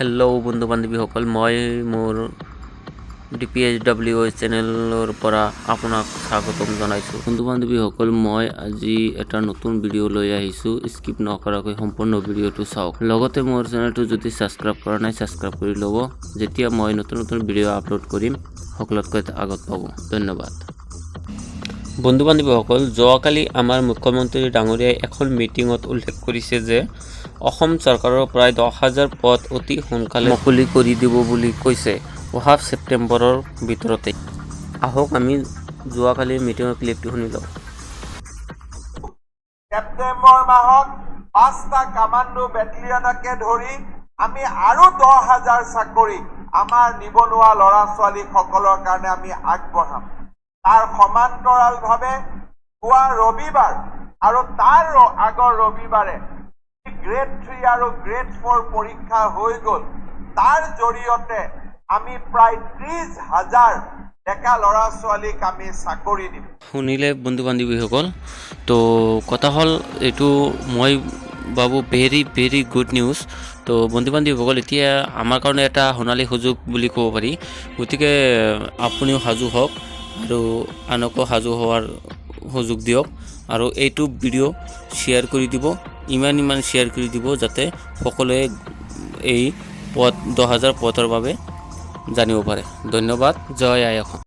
Hello' বন্ধু বান্ধৱীসকল, মই মোৰ ডি পি এইচ ডাব্লিউ চেনেলৰ পৰা আপোনাক স্বাগতম জনাইছোঁ। বন্ধু বান্ধৱীসকল, মই আজি এটা নতুন ভিডিঅ' লৈ আহিছোঁ। স্কিপ নকৰাকৈ সম্পূৰ্ণ ভিডিঅ'টো চাওক। লগতে মোৰ চেনেলটো যদি ছাবস্ক্ৰাইব কৰা নাই, ছাবস্ক্ৰাইব কৰি ল'ব। যেতিয়া মই নতুন নতুন ভিডিঅ' আপলোড কৰিম, সকলোতকৈ আগত পাব। ধন্যবাদ। বন্ধু বান্ধৱীসকল, যোৱাকালি আমাৰ মুখ্যমন্ত্ৰী ডাঙৰীয়াই এখন মিটিঙত উল্লেখ কৰিছে যে অসম চৰকাৰৰ প্ৰায় 10,000 পদ অতি সোনকালে মুকলি কৰি দিব বুলি কৈছে, অহা ছেপ্টেম্বৰৰ ভিতৰতে। আহক, আমি যোৱাকালিৰ মিটিঙৰ ক্লিপটো শুনি লওঁ। ছেপ্টেম্বৰ মাহত পাঁচটা কামাণ্ডো বেটেলিয়নকে ধৰি আমি আৰু 10,000 চাকৰি আমাৰ নিবনুৱা ল'ৰা ছোৱালীসকলৰ কাৰণে আমি আগবঢ়াম। তাৰ সমান্তৰালভাৱে যোৱা ৰবিবাৰ আৰু তাৰ আগৰ ৰবিবাৰে গ্ৰেড 3 আৰু গ্ৰেড 4 পৰীক্ষা হৈ গ'ল। তাৰ জৰিয়তে আমি প্ৰায় 30,000 ডেকা ল'ৰা ছোৱালীক আমি চাকৰি দিম। শুনিলে বন্ধু বান্ধৱীসকল? তো কথা হ'ল, এইটো মই ভাবোঁ ভেৰি ভেৰি গুড নিউজ। তো বন্ধু বান্ধৱীসকল, এতিয়া আমাৰ কাৰণে এটা সোণালী সুযোগ বুলি ক'ব পাৰি। গতিকে আপুনিও সাজু হওক আৰু আনকো সাজু হোৱাৰ সুযোগ দিয়ক আৰু এইটো ভিডিঅ' শ্বেয়াৰ কৰি দিব, ইমান ইমান শ্বেয়াৰ কৰি দিব যাতে সকলোৱে এই পদ 10,000 পদৰ বাবে জানিব পাৰে। ধন্যবাদ। জয় আই অসম।